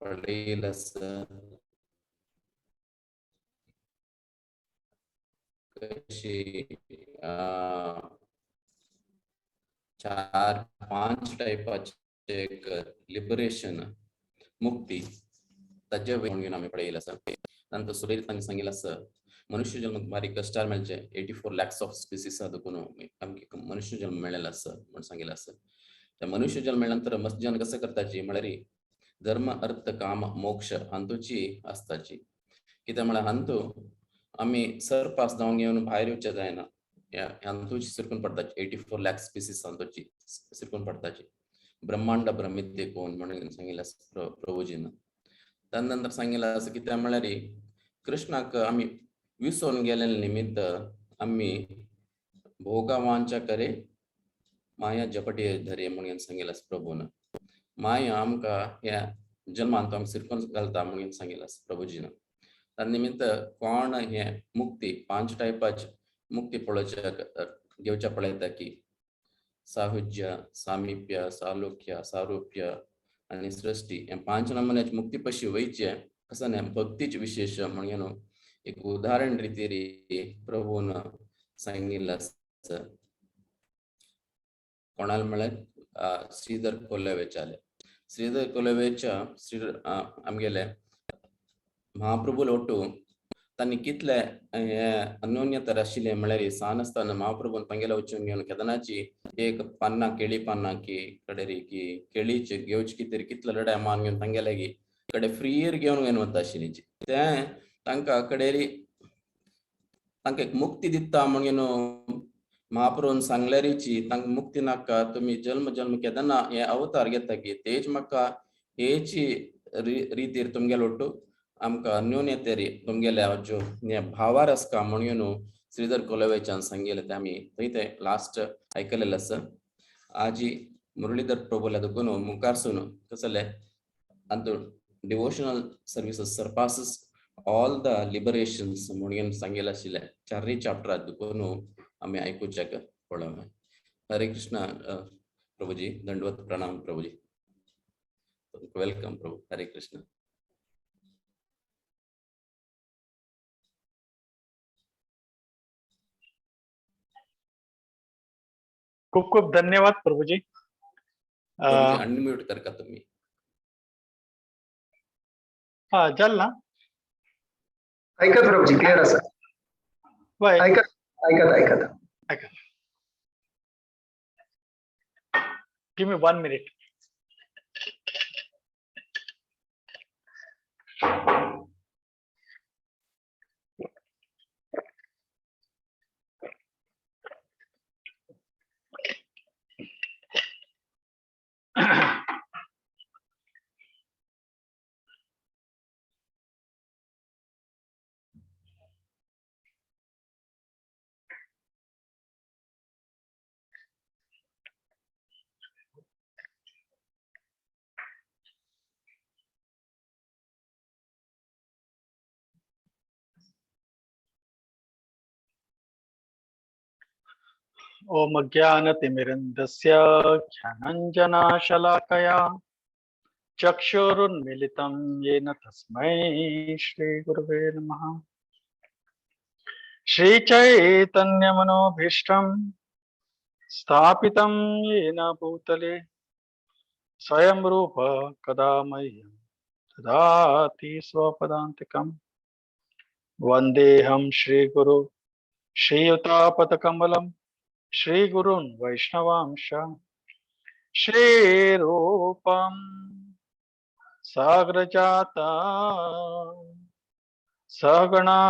पळयला आसा कशी 4-5 टायपाचे एक लिबरेशन मुक्ती ताजे म्हणून आमी पळयला आसा. नंतर सुरेश तांणी सांगितलं आसा मनुष्य जन्म बारीक कश्टार मेळचे 84 लॅक्स ऑफ स्पिसीस देखून आमकां मनुष्य जन्म मेळ्ळेलो आसा म्हूण सांगितलं आसा. त्या मनुष्य जन्म मेळ्ळ्या नंतर मस्त जन कसं करताची म्हळ्यार धर्म अर्थ काम मोक्ष हांतूची आसताची. कित्याक म्हळ्यार हांतू आमी सरपास जावन घेवन भायर येवचें जायना, हांतूची सिरकून पडटाची 84 लॅक्स स्पिसीस हांतूची सिरकून पडटाची. ब्रह्मांड भ्रमित देखून म्हणून सांगितलं आसा प्रभुजीन. त्या नंतर सांगितलं आसा कित्याक म्हळ्यार कृष्णाक आमी विसरून गेलेले निमित्त आमी भोगावांच्या करे माया जपटी धरे म्हणून सांगितलं आसा प्रभून. माया आमकां ह्या जन्मांत आमी सिरकून घालता म्हणून सांगितलं आसा प्रभुजीन. त्या निमित्त कोण हे मुक्ती 5 टायपाची मुक्ती पळोवच्या घेवच्या पळयता की साहुज्य सामिप्य सालोक्य सारूप्य आनी सृष्टी हे 5 नमुन्याची मुक्ती पशी वयचे कसं न्ही भक्तीचे विशेष म्हणून एक उदाहरण रितीरी प्रभून सांगितलं आसा. कोणाला म्हळ्यार श्रीधर कोलवेच्याले. श्रीधर कोलवेच्या श्री आमगेले महाप्रभू ಒಟ್ಟು तांणी कितले हे अन्योन्य तर आशिल्ले म्हळ्यार सान आसतना महाप्रभून तांगेले वचून घेवन केदनाची एक पान्ना केळी पान्ना की कडेरी की केळीचे घेवची कितें कितले लढाय मान घेवन तांगेले की कडे फ्रीर घेवन घेवन वता आशिल्ली. तें तांकां कडेरी तांकां एक मुक्ती दिता म्हणून महाप्रभून सांगल्यारीची तांकां मुक्ती नाका, तुमी जल्म जल्म केदना हे अवतार घेता की तेज म्हाका हेची रितीर तुमगेलो ಒಟ್ಟು आमकां अन्योन्यतेरी तुमगेल्या ज्यो भावार आसका म्हणून श्रीधर कोलवेच्यान सांगितलें तें आमी थंय तें लास्ट आयकलेलें आसा. आजी मुरलीधर प्रभुल्या देखून मुखारसून कसलें आनी devotional services surpasses all the liberations म्हणून सांगितलें आशिल्लें. 4 चॅप्टरात देखून आमी आयकुच्याक पळोवया. हरे कृष्ण प्रभुजी, दंडवत प्रणाम प्रभुजी, welcome प्रभु. हरे कृष्ण. खूप खूप धन्यवाद प्रभुजी. अनम्यूट कर का तुम्ही? हा झालं ना? ऐकत प्रभुजी, क्लिअर असं. बाय. ऐकत ऐकत ऐकत. ऐकत. Give me 1 minute. ओम ज्ञानतिमिरन्दस्य ज्ञानाञ्जनाशलाकया चक्षुरुन्मीलितं येन तस्मै श्रीगुरवे नमः. श्रीचैतन्यमनोभीष्टं स्थापितं येन भूतले स्वयं रूप कदा मह्यं ददाति स्वपदान्तिकं. वन्देऽहं श्रीगुरु श्रीयुतापदकमलं श्रीगुरून् वैष्णवांश. श्रीरूपं सागरजाता सगणा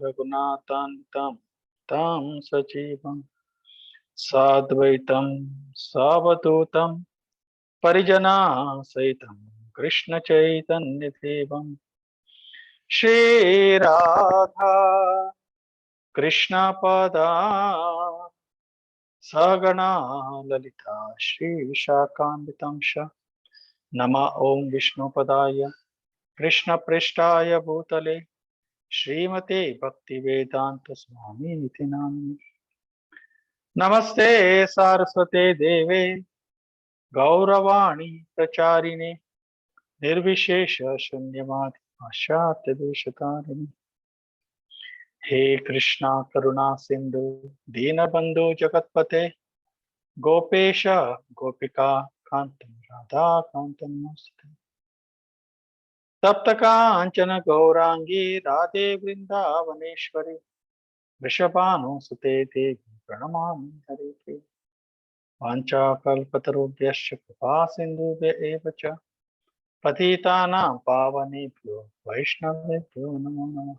रघुनाथान्वितं तं सजीवं साद्वैतं सावधूतं परिजना सहितं कृष्ण चैतन्य देवं. श्री राधा कृष्ण पदा सगणा ललिता श्री विशाखान्वितं च. नम ओम विष्णुपदाय कृष्ण पृष्ठाय भूतले श्रीमते भक्तिवेदांत स्वामी इति नामिने. नमस्ते सारस्वते देवे गौरवाणी प्रचारिणे निर्विशेष शून्यवादी पाश्चात्य देशतारिणे। हे कृष्णा करुणा सिंधु दीनबंधु जगतपते, गोपेश गोपिका कांतम राधा कांतम नमस्ते। तप्त कांचन गौरांगी राधे वृंदावनेश्वरी, वृषभानुसुते देवी प्रणमामि हरे। वाञ्छाकल्पतरुभ्यश्च कृपा सिन्धुभ्य एव च, पतितानां पावनेभ्यो वैष्णवेभ्यो नमो नमः।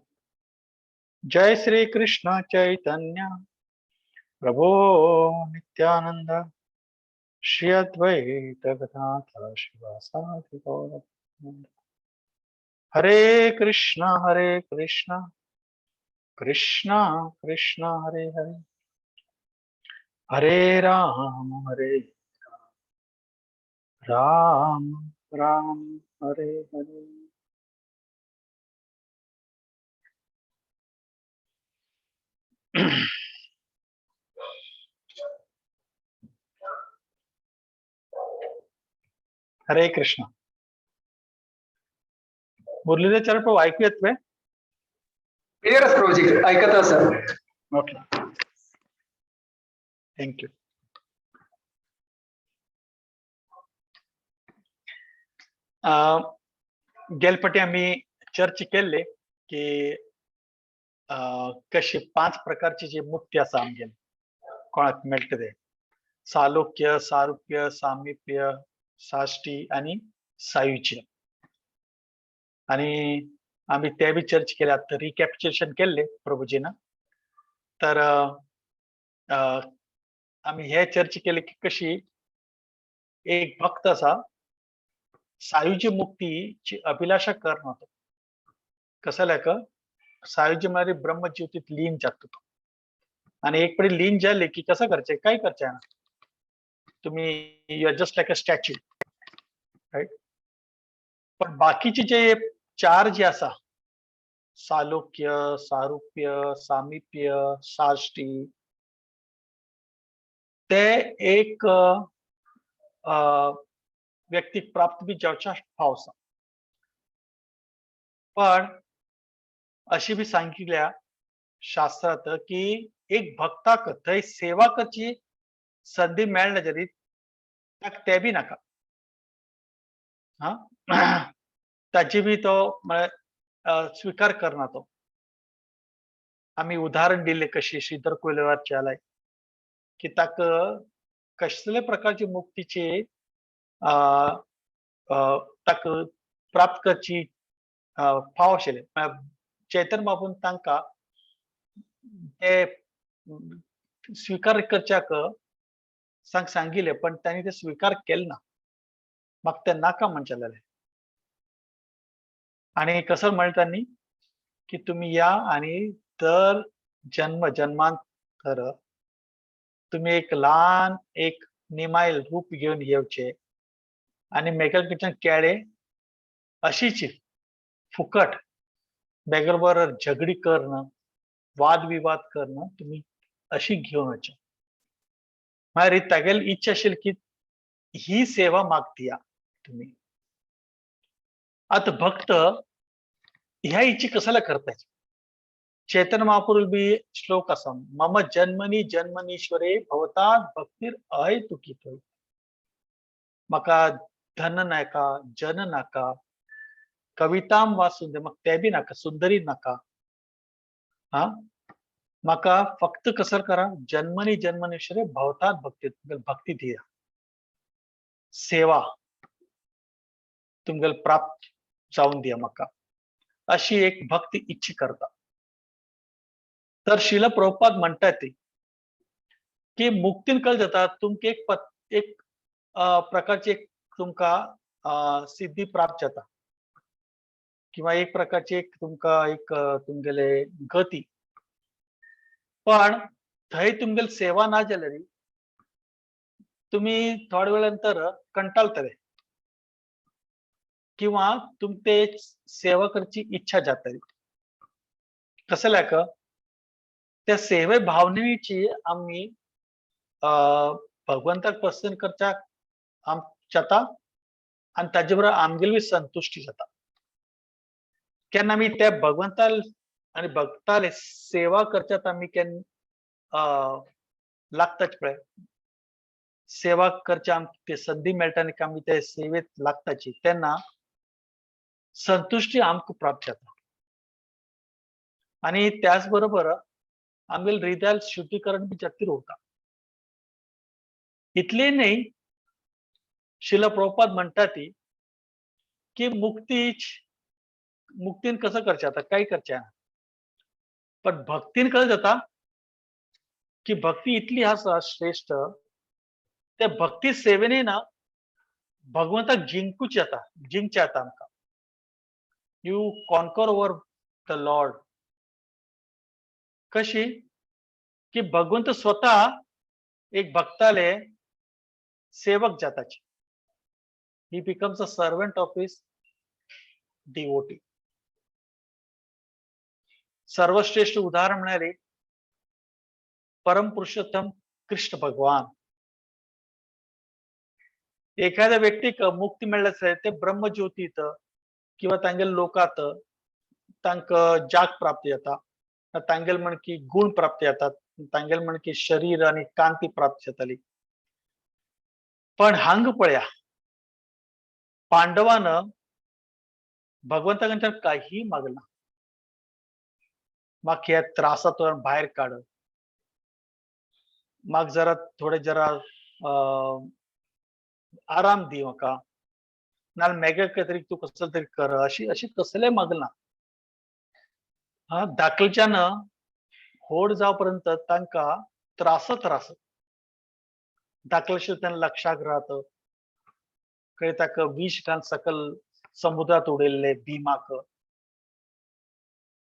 जय श्री कृष्ण चैतन्य प्रभो नित्यानंद, श्री अद्वैत गदाधर शिवासादि गौर। हरे कृष्ण हरे कृष्ण कृष्ण कृष्ण हरे हरे, हरे राम हरे राम राम हरे हरे। हरे कृष्ण। मुरलीधर प्रभू ऐकू येतोय? क्लिअर आसा प्रभूजी, ऐकत आसा. Okay, thank you. गेले फावटी आमी चर्चा केल्ली की कशी 5 प्रकारची जी मुक्ती आसा आमगेली कोणाक मेळटा ते, सालोक्य, सारुप्य, सामिप्य, साष्टी आनी सायुज्य. आनी आमी ते बी चर्चा केल्या, रिकॅप्चुलेशन केल्ले प्रभुजीन. तर आमी हे चर्चा केले की कशी एक भक्त आसा सायुज्य मुक्तीची अभिलाषा करना तो, कसं लायक सायुज्य म्हळ्यार ब्रह्मज्योतीत लीन जाता तो. आनी एक पडी लीन जाले की कसं करचें, काय करचें ना तुम्ही, you are just like a statue, right. पण बाकीचे जे 4 जे आसा, सालोक्य, सारुप्य, सामिप्य, साष्टी, ते एक व्यक्तीक प्राप्त बी जावच्या फाव आसा. पण अशी बी सांगितल्या शास्त्रांत की एक भक्ताक थंय सेवा करची संदी मेळना जरी ताका ते बी नाका, हा ताची बी तो म्हळ्यार स्वीकार करना तो. आमी उदाहरण दिले कशी श्रीधर कोलेवारच्यालाय की ताका कसले प्रकारची मुक्तीची ताका प्राप्त करची फाव आशिल्लें. म्हळ्यार चैतन्य बाबून तांकां ते स्वीकार करच्याक सांगिल्लें, पण तांणी ते स्वीकार केले ना, म्हाका ते नाका म्हणचें जालें. आनी कसं म्हणलें तांणी की तुमी या आनी दर जन्म जन्मांतर तुमी एक ल्हान एक निमायल रूप घेवन येवचे आनी मेगेल कडच्यान केळे अशीच फुकट बेगर बरोबर झगडी करणं, वादविवाद करणं तुमी अशी घेवन वचचे. मागीर तागेली इच्छा आशिल्ली की ही सेवा मागतीया तुमी. आतां भक्त ह्या इच्छा कशाला करताय? चैतन्य महाप्रभु बी श्लोक आसा, मम जन्मनी जन्मनीश्वरे भवतात भक्तीर अहेतुकी थंय. म्हाका धन नाका, जन नाका, कविताम वा सुंदर म्हाका ते बी नाका, सुंदरी नाका, हा म्हाका फक्त कसर करा जन्मनी जन्मनीश्वरे भवतात भक्ती, भक्ती दिया, सेवा तुमगेल प्राप्त जावन दिया म्हाका, अशी एक भक्ती इच्छा करता. तर श्रील प्रभुपाद म्हणटात ती की मुक्तीन कल जाता तुमकां एक एक प्रकारची एक तुमकां सिद्धी प्राप्त जाता किंवा एक प्रकारची एक तुमकां एक तुमगेले गती. पण थंय तुमगेली सेवा ना जाल्यार तुमी थोड्या वेळ नंतर कंटाळतले किंवा तुमकां ते सेवा करची इच्छा जातली. कसं लायक त्या सेवे भावनेची आमी भगवंताक प्रसन्न करच्याक जाता आनी ताजे बरोबर आमगेली संतुश्टी जाता. केन्ना आमी त्या भगवंताल आनी भक्ताले सेवा करच्यात आमी केन्ना लागताच पळय, सेवा करच्या आमकां ते संदी मेळटा आनी आमी ते सेवेत लागताची, तेन्ना संतुश्टी आमकां प्राप्त जाता. आनी त्याच बरोबर आमगेले हृदयाल शुद्धीकरण बी जातीर उरता. इतले न्हय, शिला प्रभुपाद म्हणटा ती की मुक्तीन कसं करचें आतां, काय करचें ना, पण भक्तीन कसं जाता की भक्ती इतली आसा श्रेष्ठ, त्या भक्ती सेवेने ना भगवंताक जिंकूच येता, जिंकचें येता आमकां. You conquer over the lord. कशी की भगवंत स्वतः एक भक्ताले सेवक जाताची. He becomes a servant of his devotee. सर्वश्रेष्ठ उदाहरण म्हणाले परम पुरुषोत्तम कृष्ण भगवान. एखाद्या व्यक्तीक मुक्ती मेळ्ळें आसल्यार ते ब्रह्मज्योतीत किंवा तांगेले लोकात तांकां जाग प्राप्त जाता, तांगेले म्हण की गुण प्राप्त जातात, तांगेले म्हण की शरीर आनी कांती प्राप्त जाताली. पण हांग पळया, पांडवान भगवंता कडच्यान काही मागना, म्हाका ह्या त्रासांतल्यान भायर काड, म्हाका जरा थोडे जरा आराम दी म्हाका, नाल्यार मेगे तरी तूं कसलो तरी कर, अशी अशी कसलें मागना. हा, धाकलच्यान व्हड जावपर्यंत तांकां त्रास त्रास. धाकलशें तेन्ना लक्षाक राहत कळ्ळें, ताका विष घालून सकल समुद्रात उडयल्ले भीमाक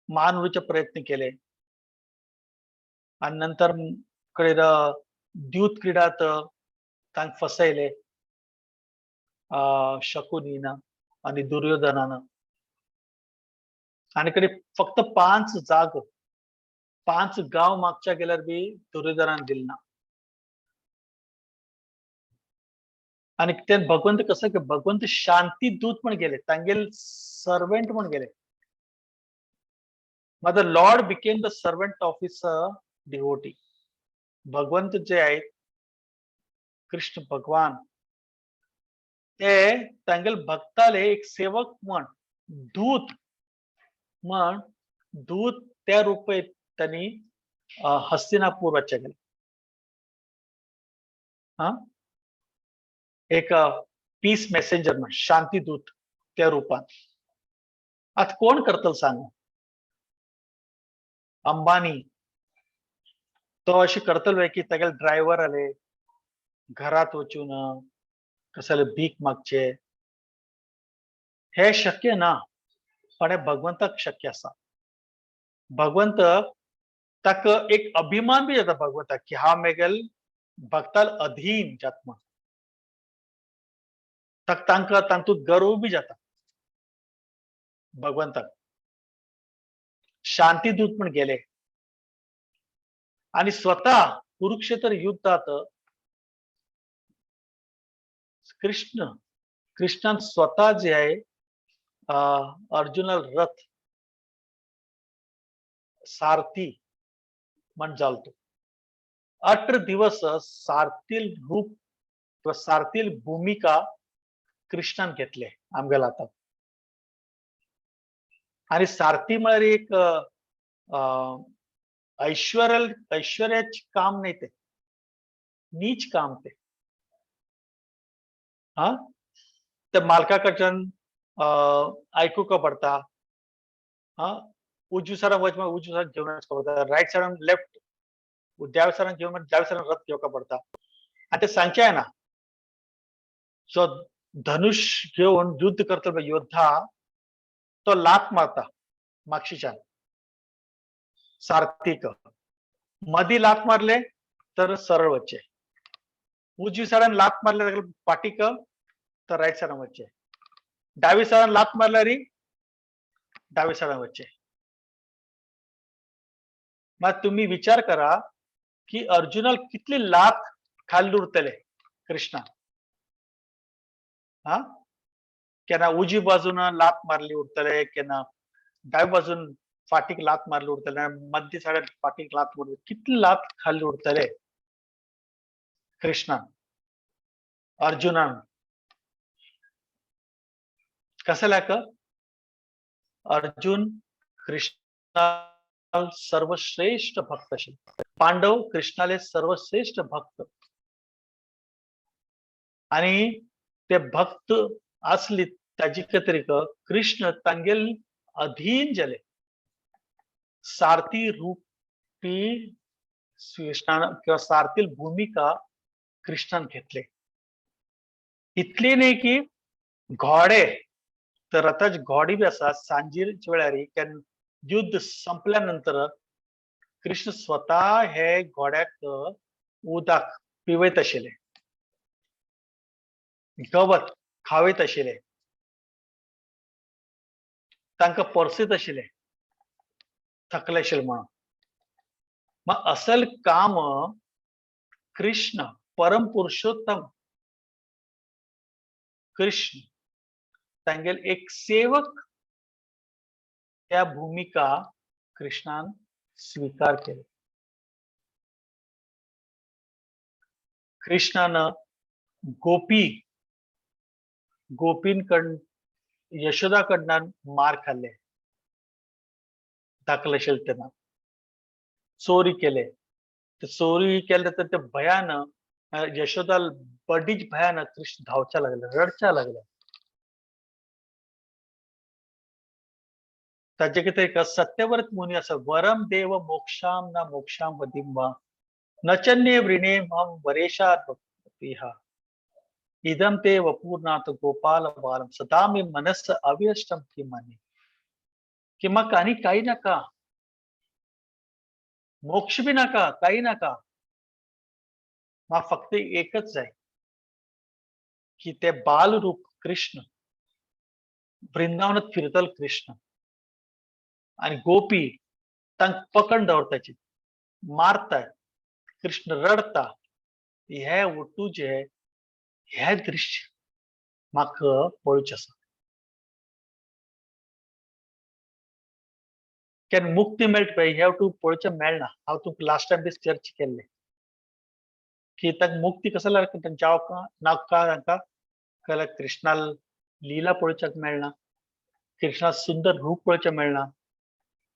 मानवचे प्रयत्न केले. आणि नंतर कळ्ळें द्यूत क्रीडात तांकां फसयले शकुनीन आणि दुर्योधनान. आणि कडे फक्त 5 जाग, 5 गाव मागच्या गेल्यार बी दुर्योधनान दिल ना. आणि ते भगवंत कसं की भगवंत शांती दूत पण गेले, तांगेल सर्वेंट पण गेले. मात्र lord became the servant of his devotee. Bhagwant जे आहेत कृष्ण भगवान, ते तांगेल भक्ताले एक सेवक म्हण, दूत म्हण, दूत त्या रूपे त्यांनी हस्तिनापूर वच्चे गेले. हा, एक पीस मेसेंजर म्हण, शांती दूत त्या रूपात. आता कोण करतल सांग? अंबानी तो अशी करतलो की तागेले ड्रायव्हर आले घरात वचून कसले भीक मागचे, हे शक्य ना, पण हे भगवंताक शक्य आसा. भगवंत ताका एक अभिमान बी जाता भगवंताक की हांव मेगेल भक्ताल अधीन जात म्हण. तांकां तातूंत गर्व बी जाता भगवंताक. शांती दूत पण गेले आणि स्वतः कुरुक्षेत्र युद्धात कृष्णान स्वतः जे आहे अर्जुनाला रथ सारथी म्हण चालतो. 18 दिवस सारथील रूप किंवा सारथील भूमिका कृष्णान घेतले आमगेल्या हातात. आणि सारथी म्हळ्यार एक ऐश्वर्याचे काम नाही, ते नीच काम ते. हा, त्या मालकाकडच्यान आयकूंक पडटा. हा, उजवी सायडान वच उजवी सायडान घेवन वचपाक पडटा, रायट सायडान लेफ्ट, दाव्या सायडान घेवन दाव्या सायडान रथ घेवपाक पडटा. आनी ते सांगचें जायना, जो धनुष घेवन युद्ध करतलो योद्धा तो लात मारता मागशीच्यान सारथीक, मदी लात मारले तर सरळ वच्चे, उजवी सायडान लात मारले जाल्यार पाटीक तर रायट सायडान वच्चे, डावी सायडान लात मारल्यार डावी सायडान वच्चे. मात तुम्ही विचार करा की अर्जुनाक कितली लात खाल्ली उरतले कृष्णा. हा, केन्ना उजवी बाजून लात मारली उरतले, केन्ना दाव्या बाजून फाटीक लात मारली उरतले, मध्य साड्यार फाटीक लात मारली, कितली लात खाल्ली उरतले कृष्णान अर्जुनान. कसल्याक अर्जुन कृष्णा सर्वश्रेष्ठ भक्त आशिल्ले, पांडव कृष्णाले सर्वश्रेष्ठ भक्त, आणि ते भक्त असली ताजी खातीर कृष्ण तांगेल अधीन जाले. सारथी रूपी कृष्णान किंवा सारथी भूमिका कृष्णान घेतले. इतली न्ही की घोडे तर रथाची घोडी बी आसा, सांजेच्या वेळार केन्ना युद्ध संपल्या नंतर कृष्ण स्वता हे घोड्याक उदक पिवयत आशिल्ले, गवत खावयत आशिल्ले, तांकां परसीत आशिल्ले, थकले आशिल्ले म्हणून. मग असल काम कृष्ण परम पुरुषोत्तम कृष्ण तांगेल एक सेवक त्या भूमिका कृष्णान स्वीकार केले. कृष्णान गोपी गोपींकडन यशोदा कडल्यान मार खाल्ले, दाखले आशिल्ले तेन्ना चोरी केले, ते चोरी केले तर ते भयान यशोदा बडीच भयान कृष्ण धांवच्या लागले, रडच्या लागले. ताजे कितें एक सत्यव्रत मुनी आसा, वरम देव मोक्षाम ना मोक्षाम वदीम वा नचन्ये वृणे मम वरेशात इदम ते वपूर्णाथ गोपाल बालम सदा मी मनस अविष्टम की माने की मग आणि काही नका, मोक्ष बी नका, काही नका, मग फक्त एकच आहे की ते बालरूप कृष्ण वृंदावनात फिरतल कृष्ण आणि गोपी तांकां पकड दवरताची मारता, कृष्ण रडता, हे ओटू जे हे दृश्य म्हाका पळोवचें आसा. केन्ना मुक्ती मेळटा पळय हे तूं पळोवचें मेळना. हांव तुमकां लास्ट टायम बी चर्चा केल्ले की तांकां मुक्ती कसो लागता, जावका नाका तांकां जाल्यार कृष्णाल लीला पळोवच्याक मेळना, कृष्णा सुंदर रूप पळोवचें मेळना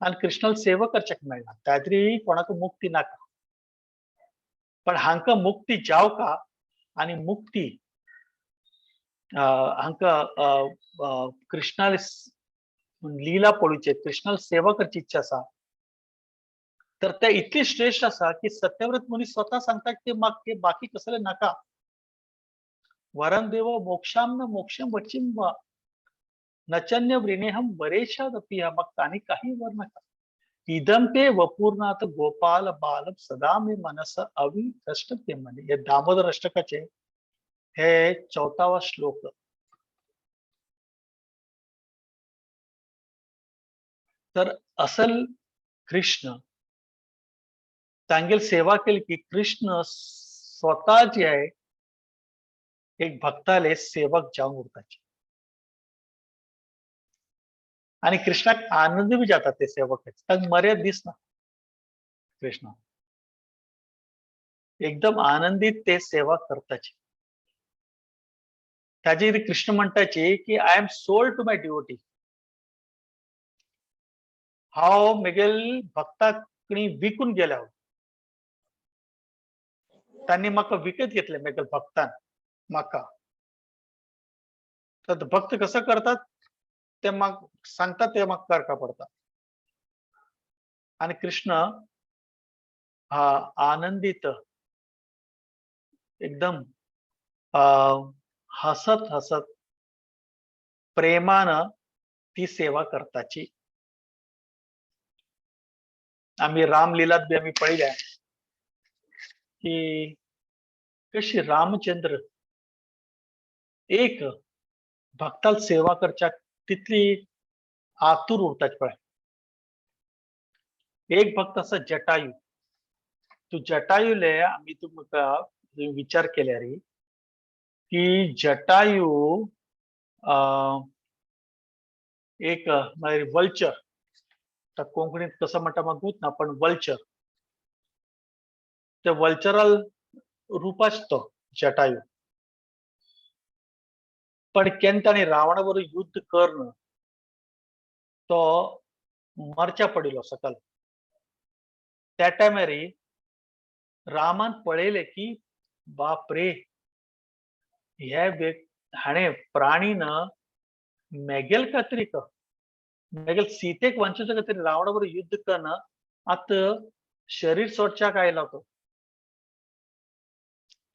आनी कृष्णाल सेवा करच्याक मेळना. तातरी कोणाक मुक्ती नाका, पण हांकां मुक्ती जावका आनी मुक्ती हांकां कृष्णाले लीला पळोवचे, कृष्णाल सेवा करची इच्छा आसा, तर ते इतली श्रेष्ठ आसा की सत्यव्रत मुनी स्वतः सांगता की म्हाका बाकी कसले नाका. वरम देव मोक्षाम न मोक्षम वचिम वा नचन्य वृणेहम वरेशादपि म्हाका आनी काही वर नाका. इदम ते वपूर्णाथ गोपाल बालम सदा मे मनस अविकष्ट ते मने. हे दामोदर अष्टकाचे हे 14वा श्लोक. तर असल कृष्ण तांगेल सेवा केली की कृष्ण स्वतः जे आहे एक भक्ताले सेवक जावन उरताचे आणि कृष्णाक आनंद बी जाता ते सेवक, तांकां मर्याद दिसना. कृष्ण एकदम आनंदीत ते सेवा करताचे. ताजे कृष्ण म्हणटाचे की I am sold to my devotee. हांव म्हगेल भक्ताकणी विकून गेल्या, तांणी म्हाका विकत घेतले म्हगेल भक्तान म्हाका. तर भक्त कसं करतात ते म्हाका सांगतात ते म्हाका करका पडता. आणि कृष्ण हा आनंदित एकदम हसत हसत प्रेमान ती सेवा करताची. आम्ही रामलीलात बी आम्ही पळयल्या की कशी रामचंद्र एक भक्ताल सेवा करच्याक तितली आतुर उरतात पळय. एक भक्त आसा जटायू. तू जटायूले आमी तुमकां विचार केल्या रे की जटायू एक म्हळ्यार वल्चर, कोंकणीत कसं म्हणटा म्हाका ना, पण वल्चर, त्या वल्चरल रूपाच तो जटायू. पण केन्ना ताणें रावणा बरोबर युद्ध करून तो मरच्या पडिल्लो सकल, त्या टायमार रामान पळयलें की बाप रे, हे हाणें प्राणीन मेगेल खातीर, मेगेल सीतेक वंचच्या खातीर रावणा बरोबर युद्ध करून आतां शरीर सोडच्याक आयला तो.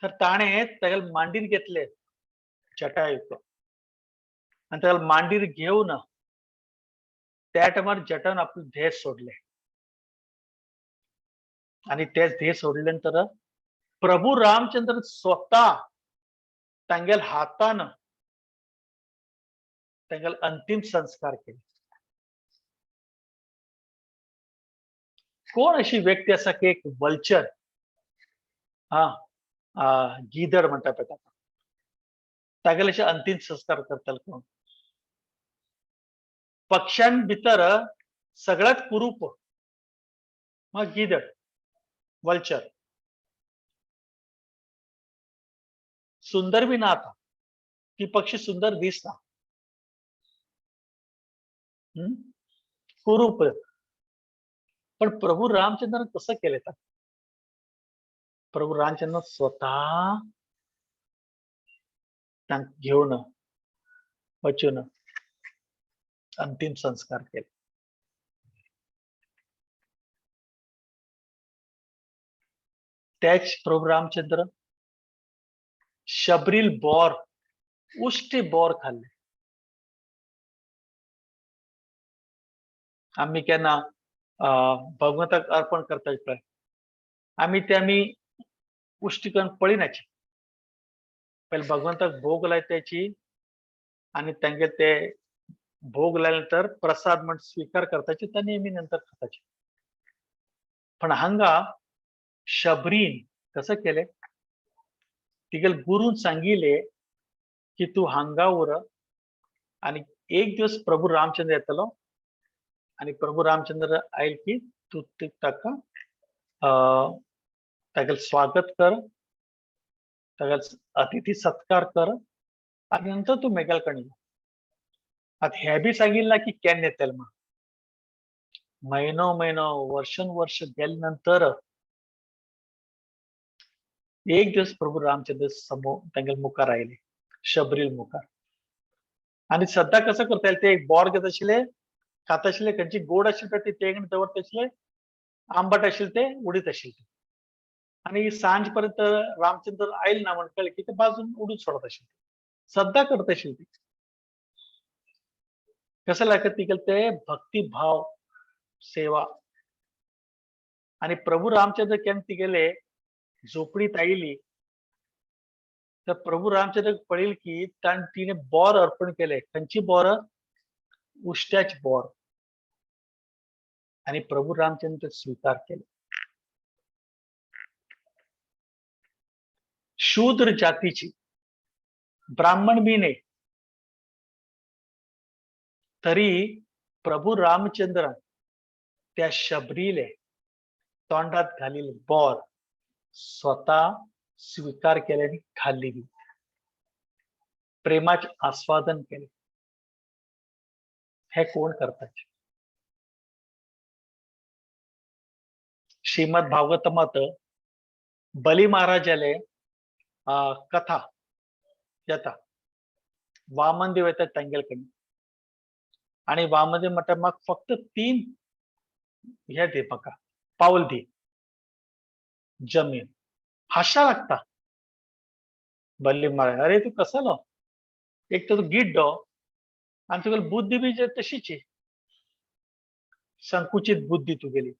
तर ताणें तेगेल मांडीर घेतले जटायूक आनी तेगेल मांडीर घेवन त्या टायमार जटान आपले ध्येय सोडले. आणि तेच ध्येय सोडले नंतर प्रभू रामचंद्र स्वतः तांगेल हातान तांगेल अंतिम संस्कार केले. कोण अशी व्यक्ती आसा की एक वल्चर, हा गिदड म्हणटा पळय ताका, तागेले अशे अंतिम संस्कार करतले कोण? पक्षां भितर सगळ्यात कुरूप मग गिदड, वल्चर. सुंदर बी ना आता, ती पक्षी सुंदर दिसना, कुरूप. पण प्रभू रामचंद्र कसं केले तर प्रभू रामचंद्र स्वतः घेऊन वचून अंतिम संस्कार केले. त्याच प्रभू रामचंद्र शबरील बोर, उष्टी बोर खाल्ले. आम्ही केन्ना भगवंताक अर्पण करता पळय, आमी ते आमी उश्टी करून पळयनाची, पयलीं भगवंताक भोग लायताची आनी तांगे ते भोग लायले नंतर प्रसाद म्हण स्वीकार करताची, ताणी आमी नंतर खाताची. पण हांगा शबरीन कसं केले, तिगेल गुरून सांगिले की तू हांगा उर आणि एक दिवस प्रभू रामचंद्र येतलो आणि प्रभू रामचंद्र आयल की तू ताका तागेल स्वागत कर, तागेल अतिथी सत्कार कर आणि नंतर तू मेगेल कडेन यो. आता हे बी सांगितलं की केन्ना येतले म्हण, महिनो महिनो वर्षन वर्ष गेले नंतर एक दिवस प्रभू रामचंद्र समोर तांगेल मुखार आयले, शबरील मुखार. आणि सद्दा कसं करता येईल, ते एक बोर घेत आशिल्ले, खात आशिल्ले, खंयची गोड आशिल्ले ते तेगण दवरत आशिल्ले, आंबट आशिल्ले ते उडीत आशिल्ले. आणि सांज पर्यंत रामचंद्र आयल ना म्हण कळ्ळें की ते बाजून उडून सोडत आशिल्ले, सद्दा करत आशिल्ले. कसं लागत तिगेल ते भक्तिभाव सेवा. आणि प्रभू रामचंद्र केन्ना तिगेले झोपडीत आयली तर प्रभू रामचंद्र पळयली की तिने बोर अर्पण केले. खंयची बोर? उष्ट्याची बोर. आणि प्रभू रामचंद्र स्वीकार केले. शूद्र जातीची, ब्राह्मण बी नाही, तरी प्रभू रामचंद्र त्या शबरीले तोंडात घालील बोर स्वतः स्वीकार केल्याने खाल्ली बी, प्रेमाचे आस्वादन केले. हे कोण करतात? श्रीमद भागवतमात बली महाराजाले कथा येता, वामनदेव येतात तांगेल कडेन आणि वामनदेव म्हणटा म्हाका फक्त 3 हे दी, म्हाका पावल दी जमीन. हाशा लागता बल्ली महाराज, अरे तू कसलो, एक तर तू गिड्डो आणि तुगेली बुद्धी बी तशीच, संकुचित बुद्धी तुगेली.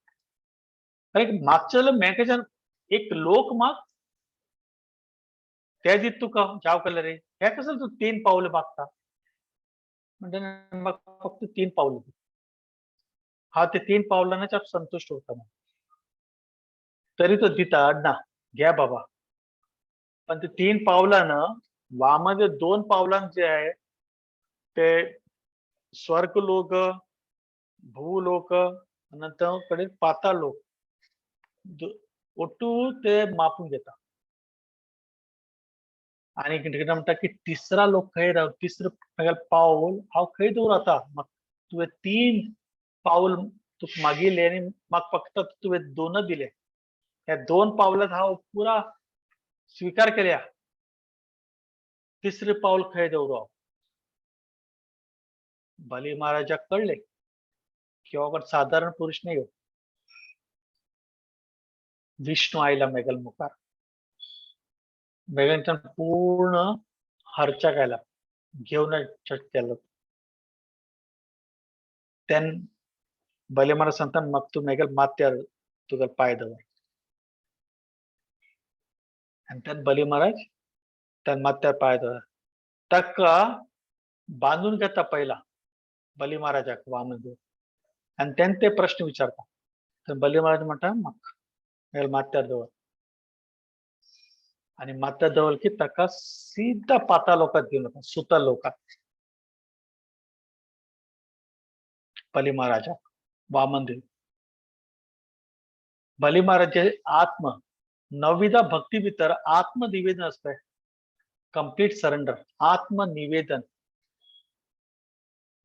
अरे मागच्या मेकाच्यान एक लोक माग ते दीत तुका जाव केलं रे, हे कसं तू 3 पावलं मागता? म्हणजे मग फक्त 3 पावलं दी. हा ते 3 पावलांनाच आप संतुष्ट होता. मग तरी तो दिता ना, घ्या बाबा. पण ते 3 पावलानं वामध्ये 2 पावलां जे आहे ते स्वर्ग लोक, भूलोक, नंतर कडेन पाताळ लोक, ओट्टू ते मापून घेता. आनी कितें म्हणटा की तिसरा लोक खंय राव, तिसरो म्हागेलें पावल हांव खंय दवर आतां? म्हाका तुवें 3 पावल तुका मागिल्ले आनी म्हाका फक्त तुवें 2 दिले. ह्या 2 पावलांत हांव पुरा स्विकार केल्या. तिसरें पावल खंय दवरू हांव? बली महाराजाक कळ्ळें की हो सादारण पुरुष न्ही हो. विष्णू आयला मेगल मुखार, मेगेल्यान पूर्ण हरच्याक आयला, घेवन केलो. तेन बली महाराज सांगता म्हाका तूं मेगेल माथ्यार तुगेलो पांय दवर. आनी तेन बली महाराज त्यान माथ्यार पांय दवर, ताका बांदून घेता पहिला बली महाराजाक वामनदेव. आनी तेन ते प्रश्न विचारता. तर बली महाराज म्हणटा म्हाका मेगेल माथ्यार दवर. आनी माथ्यार दवर की ताका सीधा पाताळ लोकांत घेवन वता, सुता लोकांत. बली महाराजाक वामनदेव. बली महाराजाचे आत्म नवविधा भक्ती भितर आत्मनिवेदन आसता, कंप्लीट सरेंडर, आत्मनिवेदन.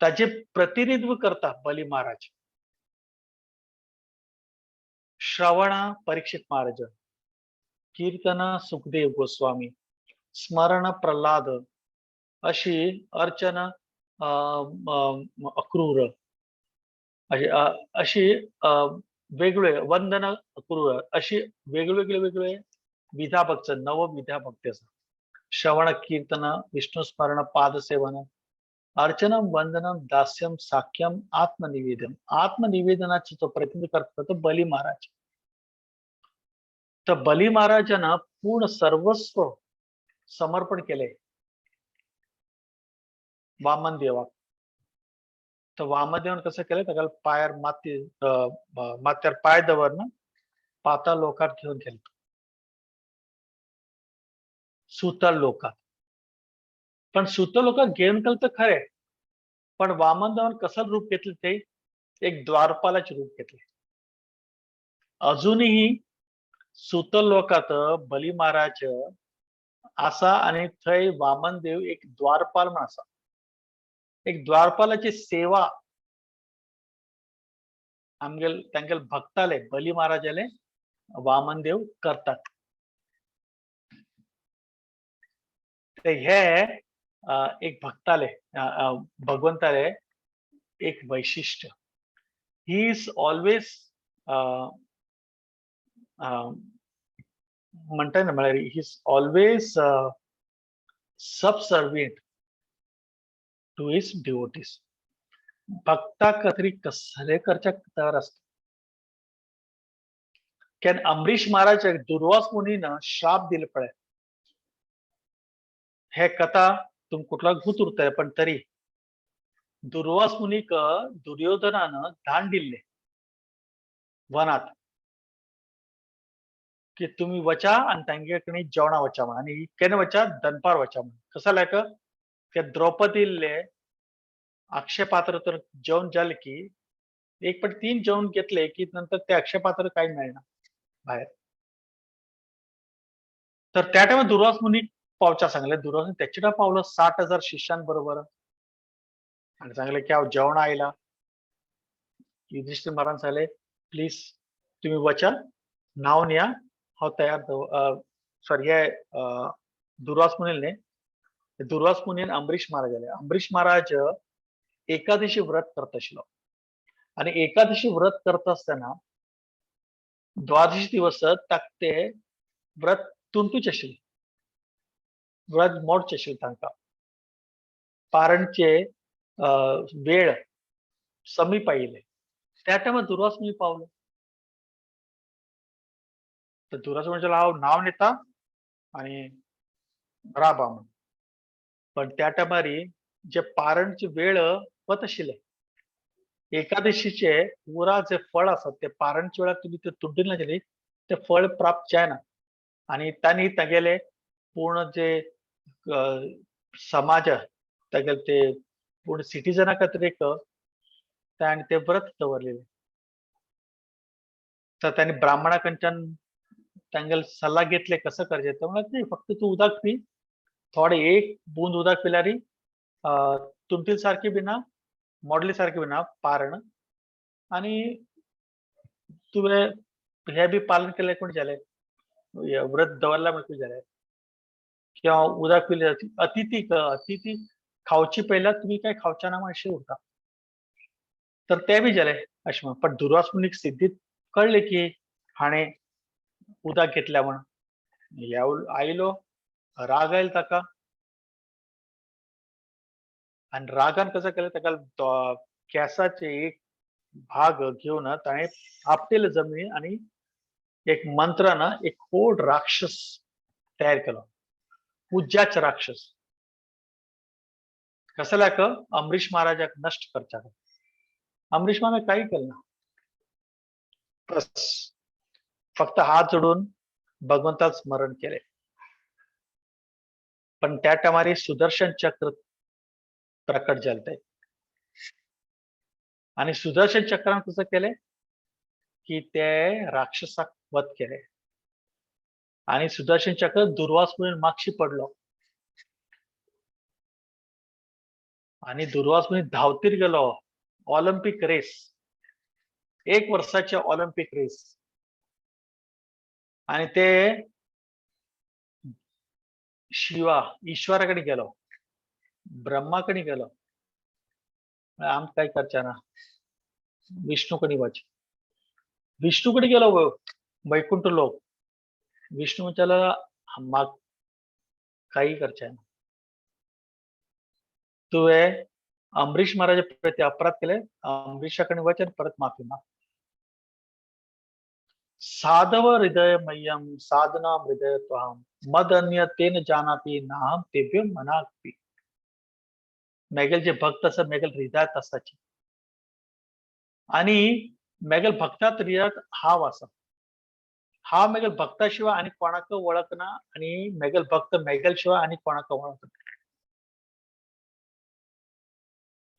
ताचे प्रतिनिधित्व करता बली महाराज. श्रवण परीक्षित महाराज, कीर्तन सुखदेव गोस्वामी, स्मरण प्रल्हाद, अशी अर्चना अक्रूर, अशी वेगळे वंदन अक्रूर, अशी वेगवेगळे वेगळे विधा भक्त, नव विधा भक्ती आसा. श्रवण कीर्तन विष्णु स्मरण पादसेवन अर्चनम वंदनम दास्यम साख्यम आत्मनिवेदन. आत्मनिवेदनाची तो प्रतिनिधी करता तो बली महाराज. तर बली महाराजांना पूर्ण सर्वस्व समर्पण केले वामन देवाक. तर वामनदेवान कसं केलं, ताका पायार माती माथ्यार पाय दवरना पाताळ लोकात घेऊन गेले, सुतल लोकात. पण सुतल लोकात घेऊन गेलं तर खरे, पण वामनदेवान कसं रूप घेतलं, ते एक द्वारपालाचे रूप घेतले. अजूनही सुतल लोकात बली महाराज आसा आणि थंय वामनदेव एक द्वारपाल म्हण आसा. एक द्वारपालाची सेवा आमगेल तांगेल भक्ताले बली महाराजाले वामनदेव करतात. ते हे एक भक्ताले भगवंताले एक वैशिष्ट्य. He is always म्हणटाय ना, म्हळ्यार he is always subservient to his devotees. भक्ता खातीर कसले करच्याक तयार आसता. केन्ना अमरीश महाराज दुर्वास मुनीन श्राप दिले पळय, हे कथा तुम कुठला घूत उरतले, पण तरी दुर्वास मुनीक दुर्योधनान दान दिल्ले वनात की तुम्ही वचा आणि तांगे कडेन जेवणा वचा म्हण, आनी केन्ना वचा, दनपार वचा म्हण. कसो लायक ते द्रौपदीले अक्षय पात्र तर जेवण जालें की एक पण 3 जेवण घेतले की नंतर ते अक्षय पात्र काही मेळना भायर. तर त्या टायमार दुर्वास मुनी पावच्या सांगले, दुर्वास मुनी त्याच्या पावलो 60,000 शिष्यांबरोबर आणि सांगले की हांव जेवण आयला. युधिष्ठिर महाराज सांगले प्लीज तुम्ही वचा, न्हावन या, हांव तयार सॉरी हे दुर्वास मुनी न्ही, दुर्वास मुनीन अमरीश महाराज आले. अमरीश महाराज एकादशी व्रत करत आशिल्लो आणि एकादशी व्रत करत आसतना द्वादशी दिवस ताका ते व्रत तुंटूच आशिल्लें, व्रत मोडचें आशिल्लें तांकां. पारणचे वेळ समीप आयिल्ले. त्या टायमार दुर्वास मुनी पावलो. तर दुर्वास मुनी हांव न्हावन येता आनी राबा म्हण. पण त्या टायमार जे पारणचे वेळ वत आशिल्ले, एकादशीचे पुरा जे फळ आसा ते पारणच्या वेळार तुमी ते तुड्डून नाशिल्ली ते फळ प्राप्त जायना. आनी तांणी तागेले पूर्ण जे समाज तागेले ते पूण सिटीजना खातीर एक ताणें ते व्रत दवरलेले. तर त्यांनी ब्राह्मणा कडच्यान तांगेले सल्ला घेतले कसं करचें. तर म्हणत नाही, फक्त तू उदक पी, थोडे एक बूंद उदक पिल्यारी तुमतील सारखी बी ना, मोडली सारखी बी ना पारण, आणि तुवें हे बी पालन केलें कोण जालें, व्रत दवरला म्हणून जालें. किंवा उदक पिले अतिथी अतिथी खावची पयल्यार तुमी काय खावच्या ना अशें उरता, तर ते बी जालें अशें म्हण. पण दुर्वास मुनीक सिद्धीत कळ्ळें की हाणें उदक घेतल्या म्हण, आयलो राग आयल ताका, आनी रागान कसं केलें ताका केंसाचे एक भाग घेवन ताणें आपटेले जमनी आनी एक मंत्रान एक व्हड राक्षस तयार केलो, पूज्याच राक्षस. कसल्याक अमरीश महाराजाक नष्ट करच्याक. अमरीश महाराज काही केलं ना, बस फक्त हात जोडून भगवंताक स्मरण केले. पण त्या टायमार सुदर्शन चक्र प्रकट जालें ते, आणि सुदर्शन चक्रान कसं केलें की ते राक्षसाक वध केले, आणि सुदर्शन चक्र दुर्वास मुनी मागशी पडलो, आणि दुर्वास मुनी धावतीर गेलो. ऑलिम्पिक रेस, एक वर्षाचे ऑलिम्पिक रेस, आणि ते शिवा ईश्वराकडे गेलो, ब्रह्माकडे गेलो, आम काय करच्या ना, विष्णूकडे वच, विष्णूकडे गेलो वैकुंठ लोक. विष्णू म्हणताला माग काही करच्या ना, तुवें अमरीश महाराजा प्रती अपराध केले, अमरीशाकडे वच आणि परत माफी माग. साधव हृदय मय्यम साधना हृदय त्वाम मदन्य तेन जानाति नाहम तेभ्यो मनाक्पि. मेगेल जे भक्त आसा मेगेल हृदयात आसाचे, आणि मेगेल भक्तात हृदयात हाव आसा, हांव मेगेल भक्ता शिवाय आनी कोणाक वळखना, आनी मेगेल भक्त मेगेल शिवाय आनी कोणाक वळखना.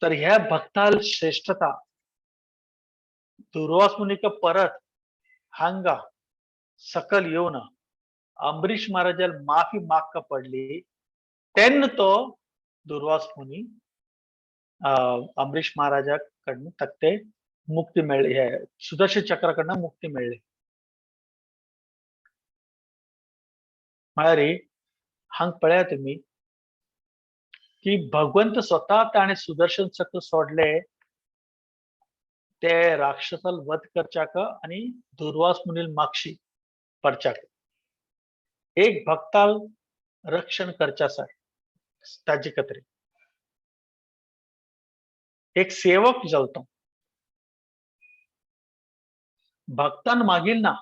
तर ह्या भक्ताल श्रेष्ठता दुर्वास मुनीक परत हांगा सकल येवन अमरीश महाराजाल माफी मागका पडली, तेन्ना तो दुर्वास मुनी अमरीश महाराजा कडन ताका मुक्ती मेळ्ळी, हे सुदर्शन चक्रा कडन मुक्ती मेळ्ळी. म्हळ्यार हांगा पळया तुमी की भगवंत स्वता ताणें सुदर्शन चक्र सोडले ते राक्षसाल वध करच्याक आनी दुर्वास मुनील मागशी पडच्याक, एक भक्ताल रक्षण करच्या आसा ताजे खातीर एक सेवक जालो तो. भक्तान मागील ना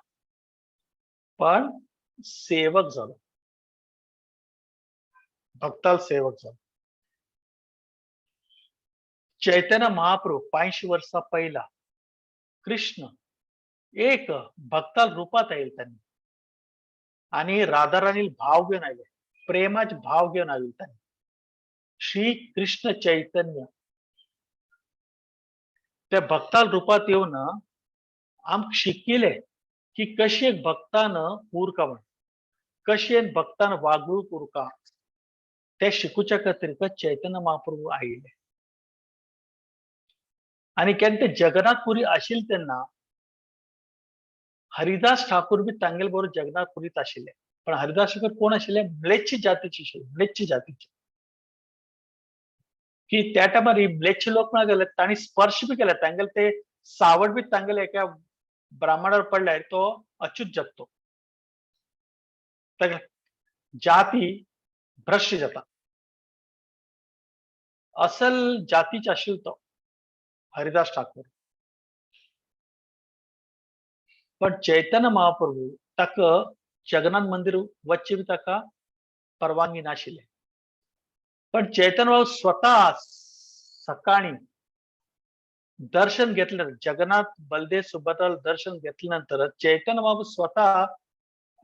पण सेवक जालो, भक्ताल सेवक जालो. चैतन्य महाप्रभू 500 वर्सां पयला कृष्ण एक भक्ताल रूपात आयल त्यांनी, आणि राधाराणील भाव घेवन आयले, प्रेमाचे भाव घेवन आयल त्यांनी. श्री कृष्ण चैतन्य त्या भक्ताल रूपात येवन आमकां शिकयले की कशी एक भक्तान उरका म्हण, कशी एक भक्तान वागणूक उरका, ते शिकूच्या खातीर चैतन्य महाप्रभू आयिल्ले. आनी केन्ना ते जगन्नाथपुरी आशिल्ले तेन्ना हरिदास ठाकूर बी तांगेले बरोबर जगन्नाथपुरीत आशिल्ले. पण हरिदास ठाकूर कोण आशिल्ले? म्लेच्छ जातीचे आशिल्ले, म्लेच्छ जातीचे. की त्या टायमार म्लेच्छ लोक म्हणा गेले, तांणी स्पर्श बी केले, तांगेले ते सावट बी तांगेले एका ब्राह्मणार पडल्यार तो अच्युत जाता, ताका जाती भ्रश्ट जाता. असल जातीचे आशिल्लो तो हरिदास ठाकूर. पण चैतन्य महाप्रभू ताका जगन्नाथ मंदिर वच्चे बी ताका परवानगी नाशिल्ले. पण चैतन्य महाप्रभू स्वतः सकाळी दर्शन घेतलं, जगन्नाथ बलदेव सुभद्राला दर्शन घेतल्यानंतर चैतन्य महाप्रभू स्वतः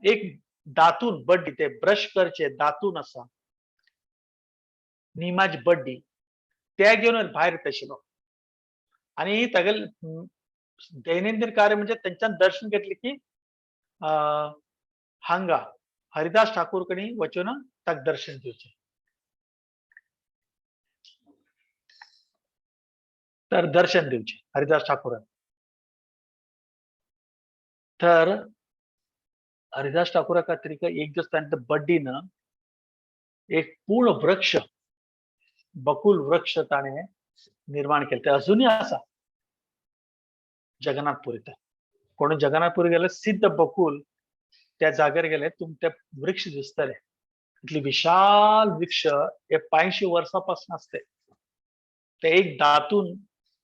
एक दातून बड्डी, ते ब्रश करचे दातून आसा निमाज बड्डी, ते घेवन भायर येता आशिल्लो. आनी तागेले दैनंदिन कार्य म्हणजे तेंच्यान दर्शन घेतले की हांगा हरिदास ठाकूर कडेन वचून ताका दर्शन दिवचें. तर दर्शन दिवचें हरिदास ठाकूरान. तर हरिदास ठाकूरा खातीर एक दीस तांच्या बड्डीन एक पूर्ण वृक्ष, बकुल वृक्ष ताणें निर्माण केलें. ते अजूनय आसा जगन्नाथपुरीत. कोण जगन्नाथपुरी गेले सिद्ध बकुल त्या जाग्यार गेले तुमकां ते वृक्ष दिसतले. इतली विशाल वृक्ष हे 500 वर्सां पासून आसते. ते एक दातून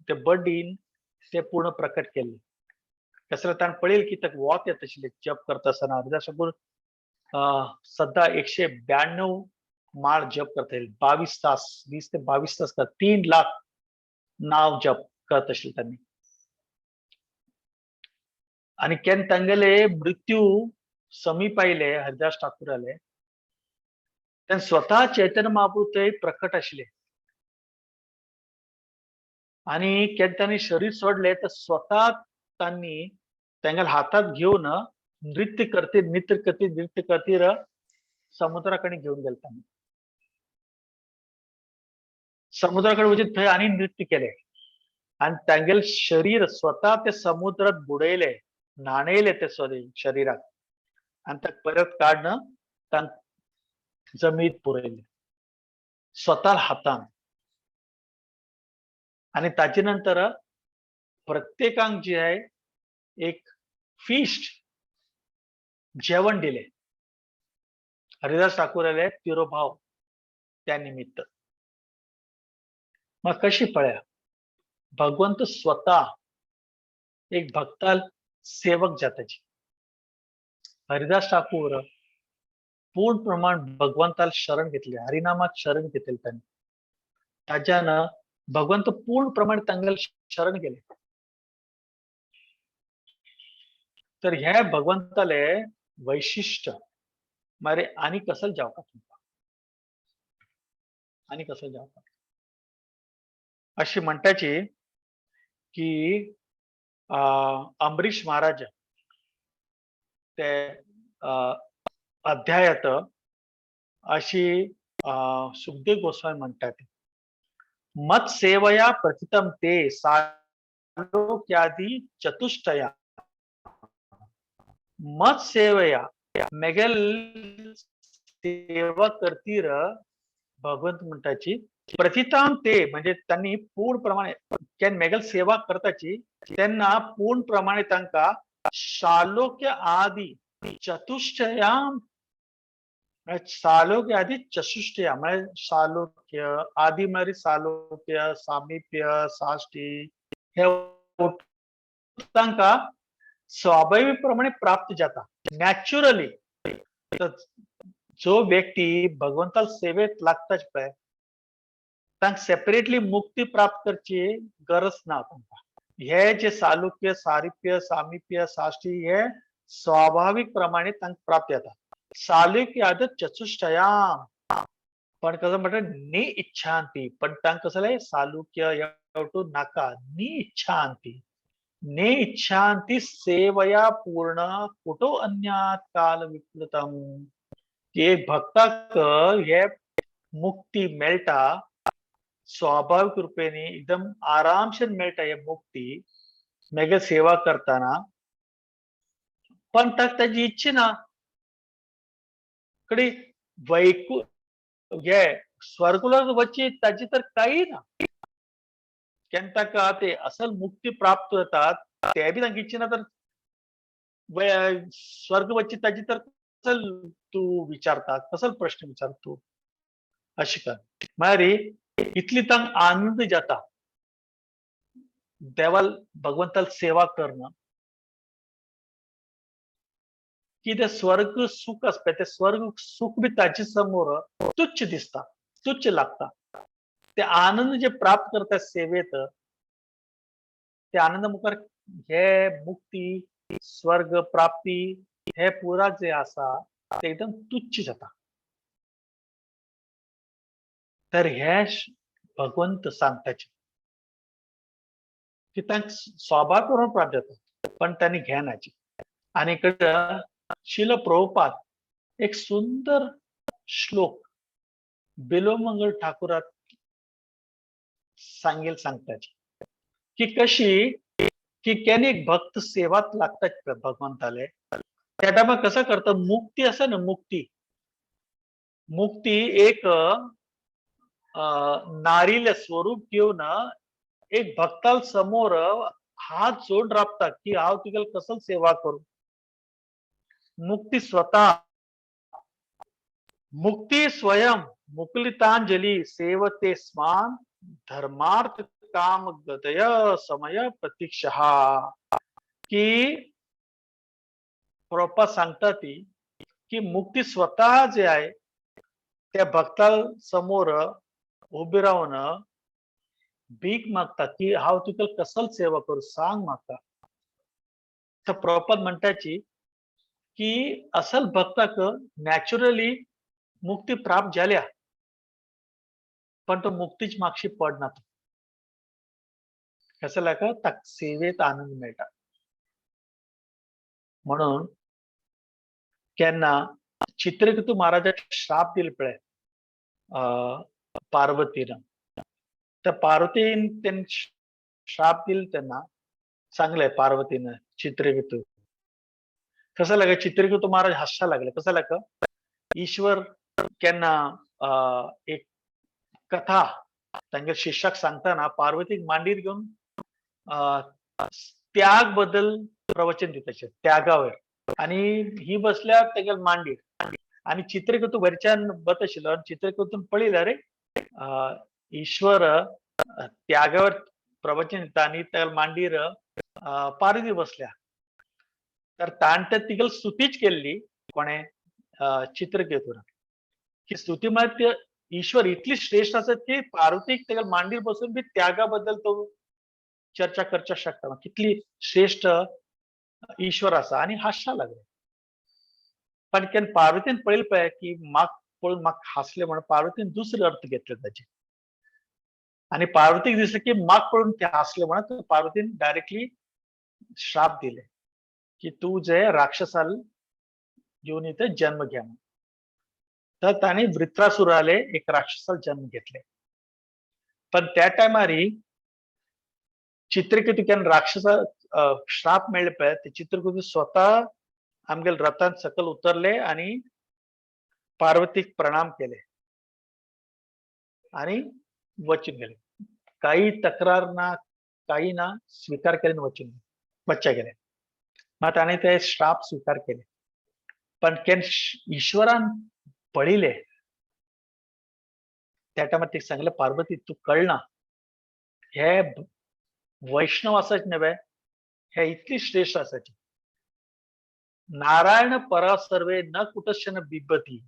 ते बड्डीन ते पूर्ण प्रकट केल्ले. कसले ताणें पळयलें की ताका वत येता आशिल्लें जप करता आसतना. हरिदास ठाकूर सद्दां 192 माळ जप करता, 22 तास, 20 ते 22 तास, 3 लाख नाव जप करत आशिल्ले त्यांनी. आनी केन्ना तांगेले मृत्यू समीप आयले हरिदास ठाकूराले, तेन्ना स्वतः चैतन्य महाप्रभू थंय प्रकट आशिल्ले. आनी केन्ना तांणी शरीर सोडले तर स्वतः तांणी तांगेल्या हातात घेवन नृत्य करती नृत्य करती नृत्य करतीर समुद्रा कडेन घेवन गेले. तांणी समुद्रा कडेन वचून थंय आनी नृत्य केले आनी तांगेले शरीर स्वतः ते समुद्रात बुडयले, न्हाणयले ते शरीराक आनी ताका परत काडून तांकां जमनीत पुरयले स्वतः हातान. आनी ताजे नंतर प्रत्येकांक जे आहे एक फिस्ट जेवण दिले हरिदास ठाकूराले तिरोभाव त्या निमित्त. मग कशी पळया, भगवंत स्वतः एक भक्ताल सेवक जाताची. हरिदास ठाकूर पूर्ण प्रमाण भगवंताल शरण घेतले, हरिनामात शरण घेतले त्यांनी. ताज्यानं भगवंत पूर्ण प्रमाण तांगेले शरण गेले. तर ह्या भगवंताले वैशिष्ट्य मारे आनी कसल जावका तुमकां, आनी कसल जावका. अशी म्हणटाची की अंबरीश महाराज ते अध्यायात अशी सुखदेव गोस्वामी म्हणटात, मत सेवया प्रथितम ते सालोक्यादी चतुष्टया. मत सेवया मेगेल सेवा करतीर भगवंत म्हणटाची प्रथिताम ते म्हणजे त्यांनी पूर्ण प्रमाणे केन मेगल सेवा करताची तेन्ना पूर्ण प्रमाणे तांकां शालोक्य आदी चतुष्टयाम, सालोक्य आदी चतुष्टया म्हळ्यार शालोक्य आदी म्हळ्यार सालोक्य सामिप्य साष्टी हे तांकां स्वाभाविक प्रमाणे प्राप्त जाता नॅचरली. जो व्यक्ती भगवंताल सेवेत लागता पळय तांकां सेपरेटली मुक्ती प्राप्त करची गरज ना तांकां. हे जे सालुक्य सारिप्य सामिप्य साष्टी हे स्वाभाविक प्रमाणे तांकां प्राप्त जाता. सालुक्य आदत चतुष्टयाम पण कसं म्हणटा नि इच्छांती, पण तांकां कसं सालुक्य नाका नि इच्छांती, ने इच्छांती सेवया पूर्ण कुठो अन्यात काल विप्लुतम. एक भक्ताक हे मुक्ती मेळटा स्वाभाविक रुपेने एकदम आरामशीर मेळटा हे मुक्ती मेगे सेवा करताना, पण ताका ताजी इच्छा ना कडे वैकू हे स्वर्गुला वची ताजी तर काही ना. केन्ना ताका ते असल मुक्ती प्राप्त जातात ते बी तांकां इच्छा ना तर स्वर्ग वची ताजी तर कसल तूं विचारता, कसल प्रश्न विचारता तूं अशें कर. म्हळ्यार इतली तांकां आनंद जाता देवाल भगवंताल सेवा करणं की ते स्वर्ग सुख आसता ते स्वर्ग सुख बी ताजे समोर तुच्छ दिसता, तुच्छ लागता. ते आनंद जे प्राप्त करता सेवेत ते आनंद मुखार हे मुक्ती स्वर्ग प्राप्ती हे पुरा जे आसा ते एकदम तुच्छ जाता. तर हे भगवंत सांगताचे की तांकां स्वभाव करून प्राप्त जाता पण त्यांनी घेनाची. आणि इकडं शिल प्रभुपाद एक सुंदर श्लोक बिलोमंगल ठाकूरात सांगेल सांगताची की कशी की केन्ना एक भक्त सेवात लागतात भगवंताले, त्या टायमार कसं करता, मुक्ती आसा ना, मुक्ती मुक्ती एक नारीले स्वरूप घेवन एक भक्ताल समोर हात जोड राबता की हांव तुगेल कसल सेवा करू. मुक्ती स्वतः, मुक्ती स्वयं मुकुलितांजली सेवते स्मान धर्मार्थ काम गतय समय प्रतीक्षा. की प्रभुपाद सांगता ती की मुक्ती स्वतः जे आहे त्या भक्ता समोर उभे राहून भीक मागता की हांव तुका कसल सेवा करू सांग म्हाका. तर प्रभुपाद म्हणटाची की असल भक्ताक नॅचरली मुक्ती प्राप्त जाल्या पण तो मुक्तीच मागशी पडना. तो कसं लागा ताका सेवेत आनंद मेळटा. म्हणून केन्ना चित्रकेतू महाराजाक श्राप दिले पळय पार्वतीन, त्या पार्वतीन तेन श्राप दिले तेन्ना सांगले पार्वतीन चित्रकेतू कसं लागा, चित्रकेतू महाराज हासच्या लागले. कसं लागा ईश्वर केन्ना एक कथा तांगे शिष्याक सांगताना पार्वतीक मांडीर घेवन त्याग बद्दल प्रवचन दिताचे त्यागावर, आणि ही बसल्या तेगेल मांडीर आणि चित्रकेतू वरच्यान बत आशिल्लो आनी चित्रकेतून पळयलें रे ईश्वर त्यागावर प्रवचन दिता आणि त्या मांडीर पार्वती बसल्या. तर ताण तर तिगेल स्तुतीच केल्ली कोणे चित्रकेतून की स्तुती म्हळ्यार ईश्वर इतली श्रेष्ठ आसत की पार्वतीक तेगेल मांडीर बसून बी त्यागा बद्दल तो चर्चा करच्या शकता, कितली श्रेष्ठ ईश्वर आसा. आणि हासच्या लागले. पण केन्ना पार्वतीन पळयलें पळय की म्हाक पळोवन म्हाका हांसले म्हणून पार्वतीन दुसरे अर्थ घेतले ताचे, आणि पार्वतीक दिसलें की म्हाक पळोवन ते हांसले म्हणून पार्वतीन डायरेक्टली श्राप दिले की तू जे राक्षसाल घेऊन इथे जन्म घ्या. तर ताणे वृत्रासुराले एक राक्षसाल जन्म घेतले. पण त्या टायमारी चित्रकेतू केन्ना राक्षसा श्राप मेळ्ळे पळय ते चित्रकेतू स्वतः आमगेल रथान सकल उतरले आणि पार्वतीक प्रणाम केले आणि वचून गेले. काही तक्रार ना काही ना, स्वीकार केले वचून बच्चा गेले. मग ताणे ते श्राप स्वीकार केले. पण केन्ना ईश्वरान पळयले त्या टायमार ते सांगले पार्वती तू कळना हे वैष्णव आसाच न्हय हे इतली श्रेष्ठ आसाची. नारायण परा सर्वे न कुटश्चन बिबती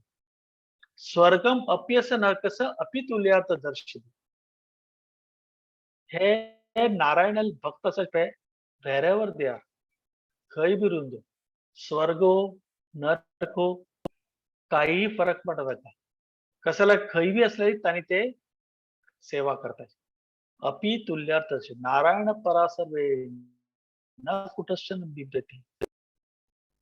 स्वर्गम अप्यस नरकस अपितुल्यात दर्शित. हे नारायण भक्त आसात पळय वेरेवर they are खंय बी रुंदो स्वर्ग हो नरक हो काही फरक पडना ताका. कशाला खंय बी असले ताणी ते सेवा करतात. अपितुल्यार्थ नारायण परा सर्वे न कुटश्चन बिभ्यति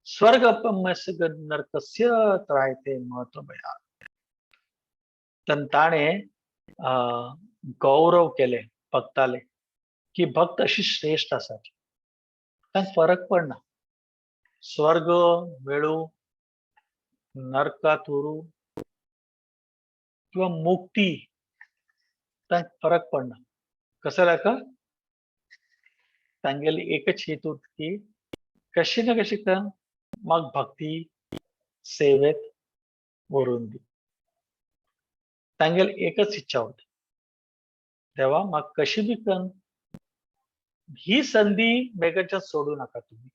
स्वर्ग अपमस्य नरकस्य त्रायते महत्व भयात. तर ताणे गौरव केले भक्ताले की भक्त अशी श्रेष्ठ आसात, तांकां फरक पडना स्वर्ग मेळू नरकात उरू किंवा मुक्ती तांकां फरक पडना. कसं जाका तांगेली एकच हेतू की कशी ना कशी कर मग भक्ती सेवेत व्हरून दी. तांगेली एकच इच्छा होती देवा मग कशी बी कर ही संधी मेगच्या सोडू नका तुम्ही,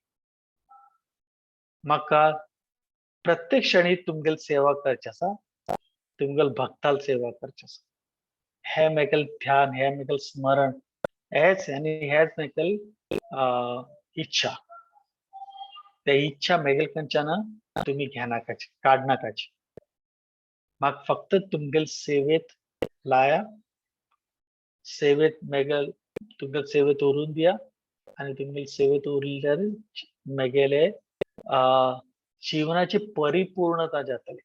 म्हाका प्रत्येक क्षणी तुमगेल सेवा करची आसा, तुमगेल भक्ताल सेवा करची आसा. हे मेगेल ध्यान, हे मेगेल स्मरण, हेच आनी हेच मेगेल इच्छा. त्या इच्छा मेगेल कडच्यान तुम्ही घेनाकाची काडनाकाची, म्हाका फक्त तुमगेल सेवेत लाया. सेवेत मेगल तुमगे सेवेत उरून दिया आणि तुमगे सेवेत उरल्यार मेगेले जीवनाची परिपूर्णता जातली,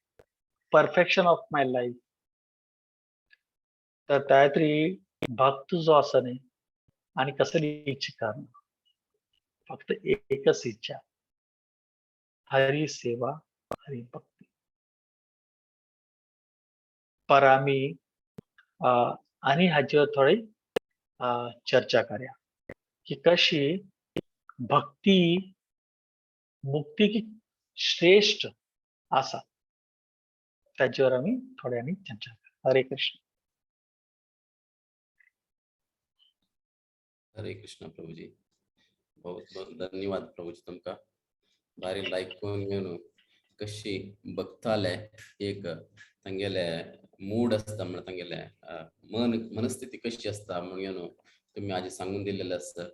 परफेक्शन ऑफ my life. तर त्यातरी भक्त जो आसा न्ही आनी कसली इच्छा करना, फक्त एकच इच्छा, हरी सेवा हरी भक्ती. पर आमी आनी हाचेर थोडी चर्चा करया की कशी भक्ती मुक्ती की श्रेष्ठ आसा, ताचेर आमी थोड्यांनी चर्चा करया. हरे कृष्ण. हरे कृष्ण प्रभुजी, बहुत बहुत धन्यवाद प्रभुजी तुमका. भारी लायक करून घेवन कशी भक्ताले एक तांगेले मूड आसता म्हण तांगेले मन मनस्थिती कशी आसता म्हणून घेवन तुम्ही आजी सांगून दिलेलं आसता.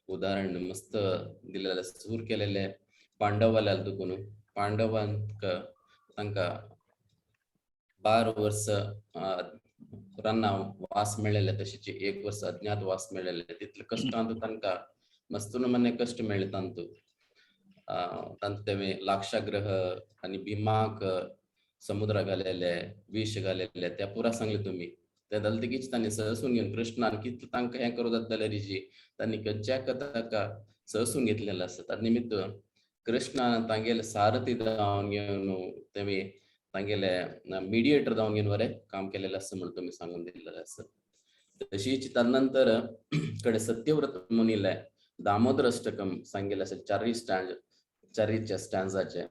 उदाहरण मस्त दिलेलं आसा. सूर केलेले पांडवाल्या दुखून पांडवांक तांकां 12 वर्स रान्ना वास मेळ्ळेले, तशेंच 1 वर्स अज्ञात वास मेळ्ळेले. तितले कश्टांत तांकां मस्त नमुने कश्ट मेळ्ळे तांतू. तांतू तेमी लाक्षागृह आनी भीमाक समुद्रा घालेले, विष घालेले, त्या पुरा सांगले तुमी. त्या दलतिकीच तांणी सहसून घेवन कृष्णान कितलें तांकां हें करूं जाता जाल्यार रिजी तांणी खंयच्या ताका सहसून घेतलेलें आसा. त्या निमित्त कृष्णान तांगेले सारथी जावन घेवन तेमी तांगेले मिडिएटर जावन घेवन बरें काम केलेलें आसा म्हणून तुमी सांगून दिल्लें आसा. तशीच तदनंतर कडे सत्यव्रत मुनीले दामोदर अष्टकम सांगिल्लें आसा, चारय स्टँड चारीच्या स्टँजाचे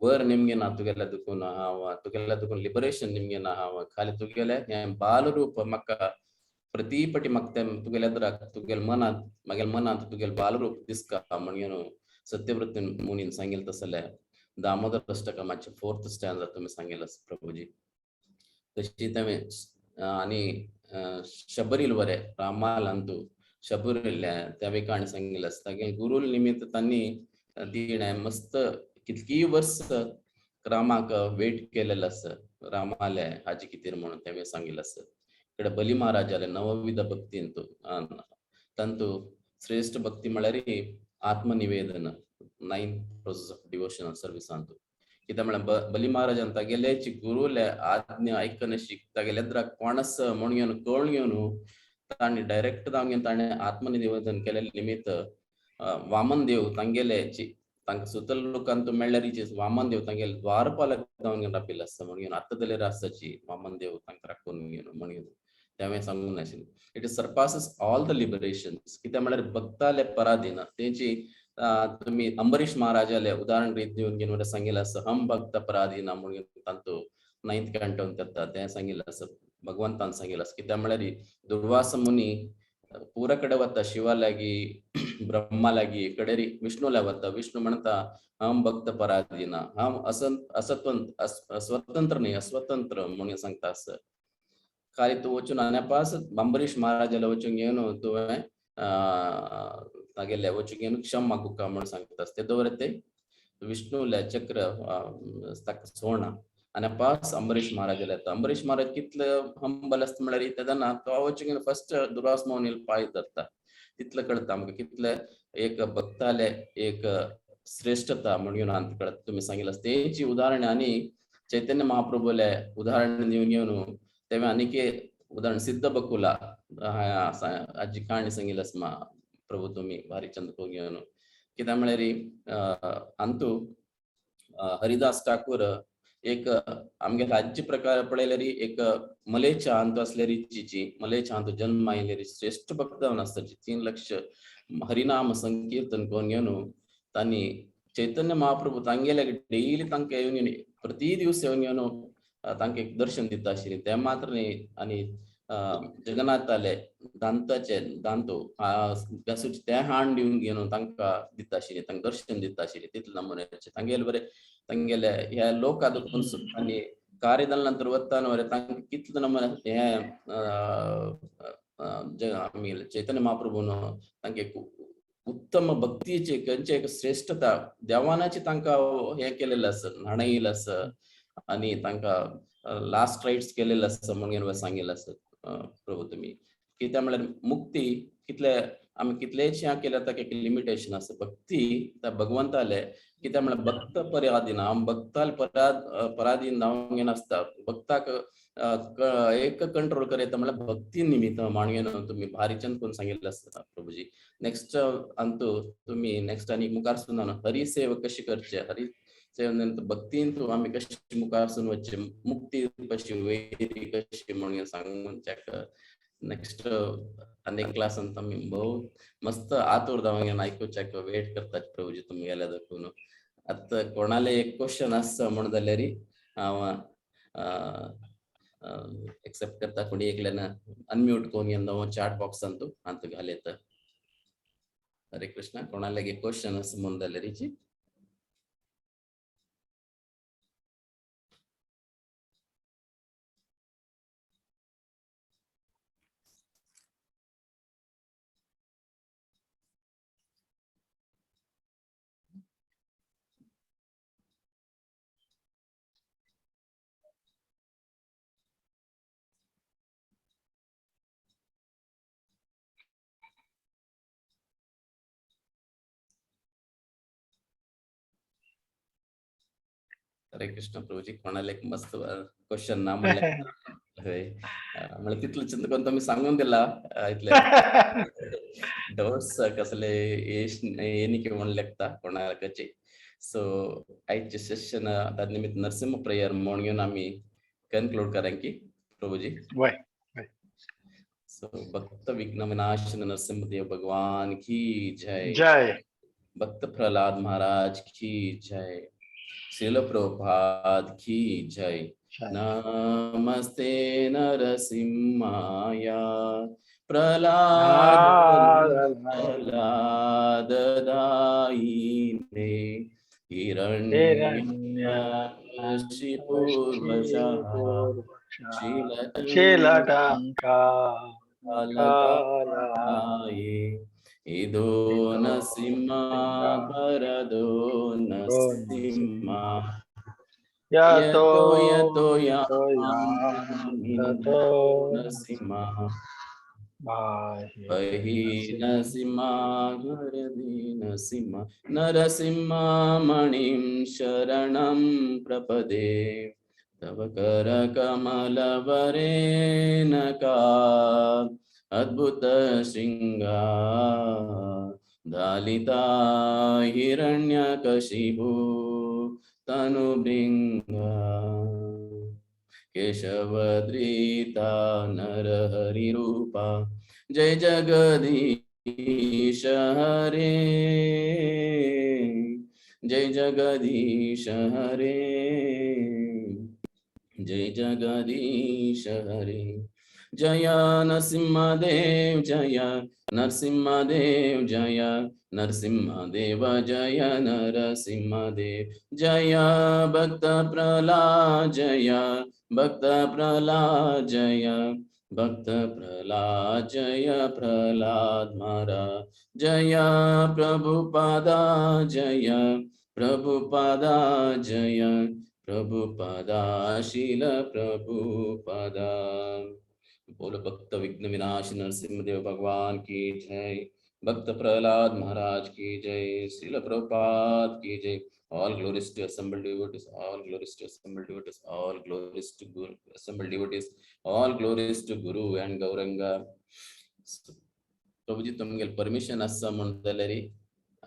वर निमगे ना तुगेल्या दुखून हांव, तुगेल्या दुखून लिबरेशन निमगे ना हांव, खाली तुगेले हें बालरूप म्हाका प्रतिपटी म्हाका तें तुगेल्या द्राक तुगेल्या मनांत म्हागेल्या मनांत तुगेलें बालरूप दिसका म्हणून सत्यव्रत मुनीन सांगिल्लें तसलें दामोदर अष्टकमाचे 4th stanza तुमी सांगिल्लें आसा प्रभुजी. तशी तें आनी शबरील बरें रामाल अंतू शबरील त्या काणी सांगिल्लें आसा. तागेले गुरूल निमित्त तांणी तिणें मस्त कितलीय वर्स रामाक वेट केलेलं आसा, रामाले हाजी कितें म्हणून तें सांगिल्लें आसा. इकडे बली महाराजाले नवविध भक्तींतू तांतू श्रेष्ठ भक्ती म्हळ्यार आत्मनिवेदन, 9 प्रोसेस ऑफ डिवोशनल सर्विसांतू. कित्याक म्हळ्यार बली महाराजान तागेलेची गुरुले आज्ञा आयकनशी तागेले एद्राक कोण आसा म्हणून घेवन कळून घेवन तांणी डायरेक्ट जावन घेवन ताणें आत्मनिवेदन केलेले निमित्त वामन देव तांगेले तांकां सुतल लोकांत मेळ्ळ्यार वामन देव तांगेले द्वारपालक जावन घेवन रापिल्लो आसता म्हणून घेवन आतां जाल्यार आसाची वामन देव तांकां राखून घेवन म्हणून घेवन तें हांवें सांगूंक नाशिल्लें. It surpasses all the liberations. कित्याक म्हळ्यार भक्ताले पराधीन तेंची तुमी अंबरीश महाराजाले उदाहरण रीत दिवन घेवन सांगिल्लें आसा, हम भक्त पराधीन म्हणून तांतू 9th कॅन्टोन येता तें सांगिल्लें आसा, भगवंतान सांगिल्लें आसा. कित्याक म्हळ्यार दुर्वास मुनी पुरा कडेन वता, शिवा लागीं, ब्रह्मा लागीं, कडेरी विष्णू वता. विष्णू म्हणटा हम भक्त पराधीन, हम असत्वंत स्वतंत्र न्ही अस्वतंत्र म्हणून सांगता आसा. खाली तूं वचून आनी पास अंबरीश महाराजाले वचून घेवन तुवें तागेले वचून घेवन क्षम मागुका म्हणून सांगता. ते दवर ते विष्णूले चक्र ताका सोडना आनी पास अंबरीश महाराजाले येता. अंबरीश महाराज कितले हंबल आसता म्हळ्यार तेन्ना तो वचून घेवन फर्स्ट दुर्वास मुनील पांय धरता. तितले कळटा आमकां कितले एक भक्ताले एक श्रेष्ठता म्हणून आमकां कळटा. तुमी सांगिल्लें तेंची उदाहरण आनी चैतन्य महाप्रभूले उदाहरण दिवन घेवन तेवें आनीक उदाहरण सिद्ध बकुला हाजी काणी सांगिल्ली आसा प्रभू तुमी भारी चंद करून घेवन. कित्याक म्हळ्यार अंतू हरिदास ठाकूर एक आमगे राज्य प्रकार पळयल्यार एक मलेच्या अंतू असले रिचीची मलेच्या अंतू जन्म आयिल्ली श्रेष्ठ भक्त जावन आसताची 3 लक्ष हरिनाम संकीर्तन करून घेवन तांणी चैतन्य महाप्रभू तांगेले डेली तांकां येवन घेवन प्रति दिवस येवन घेवन तांकां एक दर्शन दिता आशिल्लें. तें मात्र न्ही आनी जगन्नाथाले दांताचे दांतो घासूचे तें हाण दिवन घेवन तांकां दिता आशिल्लें, तांकां दर्शन दिता आशिल्लें. तितले नमुन्याचे तांगेले बरें तांगेले ह्या लोका दुखून आनी कार्य जाल्या नंतर वतना बरें तांकां कितले नमुने हें आमी चैतन्य महाप्रभून तांकां एक उत्तम भक्तीचे खंयचे एक श्रेष्ठता देवानाची तांकां हें केलेलें आसा, न्हाणयलें आसा आनी तांकां लास्ट रायट्स केलेले आसा म्हणून सांगिल्लें आसा. प्रभू तुमी. कित्याक म्हळ्यार मुक्ती कितले आमी कितलेच ह्या केल्यार ताका एक लिमिटेशन आसा. भक्ती त्या भगवंताले कित्याक म्हळ्यार भक्त पराधीन, आम भक्ताल पराधीन जावंक नासता. भक्ताक एक कंट्रोल करता म्हळ्यार भक्ती निमित्त माणगेन तुमी भारीच्यान कोण सांगिल्लें आसता प्रभुजी. नेक्स्ट अंतू तुमी नेक्स्ट आनी मुखार सुद्दां हरी सेवा कशी करचे, हरी सेवा भक्तीन तूं आमी कशी मुखार सून वचचे, मुक्ती कशी वयरी कशी म्हणून सांगून नेक्स्ट आनी क्लासान आमी भोव मस्त आतुर जावन आयकुच्याक वेट करतात प्रभुजी तुमी गेल्या दाखोवन. आतां कोणाले एक क्वेश्चन आसा म्हण जाल्यार हांव एक्सेप्ट करता. कोणी एकल्यान अनम्यूट करून घेवन चॅट बॉक्सान तूं आतां घालयता. हरे कृष्णा. कोणाले एक क्वेश्चन आसा म्हण जाल्यार. हरे कृष्ण प्रभुजी. कोणाला एक मस्त क्वेश्चन ना म्हणल्यार हय, म्हळ्यार तितलो चिंतून तुमी सांगून दिला इतले डाउट्स कसले येनी म्हणून लेखता कोणाकचे. सो आयचे सेशन निमित्त नरसिंह प्रेयर म्हणून घेवन आमी कन्क्लूड करें की प्रभुजी. वय. सो भक्त विघ्न विनाश नरसिंह देव भगवान की जय. जय. भक्त प्रहलाद महाराज की जय. श्रील प्रभुपाद की जय. नमस्ते नरसिंहाय प्रहलाद प्रहलाद दायिने हिरण्यकशिपुर्वशः शिलटंका इदो नरसिंह वरदो नरसिंह यतो यतो यतो यामि नरसिंह बहि नरसिंह वरदि नरसिंह नरसिंह मणिं शरणं प्रपदे तव कर कमलवरेनका अद्भुत शृंगा दालिता हिरण्यकशिपु तनुभृङ्गा केशवद्रीता नरहरिरूपा जय जगदीश हरे जय जगदीश हरे जय जगदीश हरे. जय नरसिंहदेव जय नरसिंहदेव जय नरसिंहदेव जय नरसिंहदेव जय भक्त प्रहलाद जय भक्त प्रहलाद जय भक्त प्रहलाद जय प्रहलाद महाराज जय प्रभुपादा जय प्रभुपादा जय प्रभुपादा श्रील प्रभुपादा. बोलो भक्त विघ्न विनाश नरसिंहदेव भगवान की जय. भक्त प्रहलाद महाराज की जय. श्रील प्रभुपाद की जय. All glories to assembled devotees, all glories to assembled devotees, all glories to Guru, assembled devotees, all glories to Guru and Gauranga. Prabhuji तुमगेल परमिशन आसा म्हण जाल्यार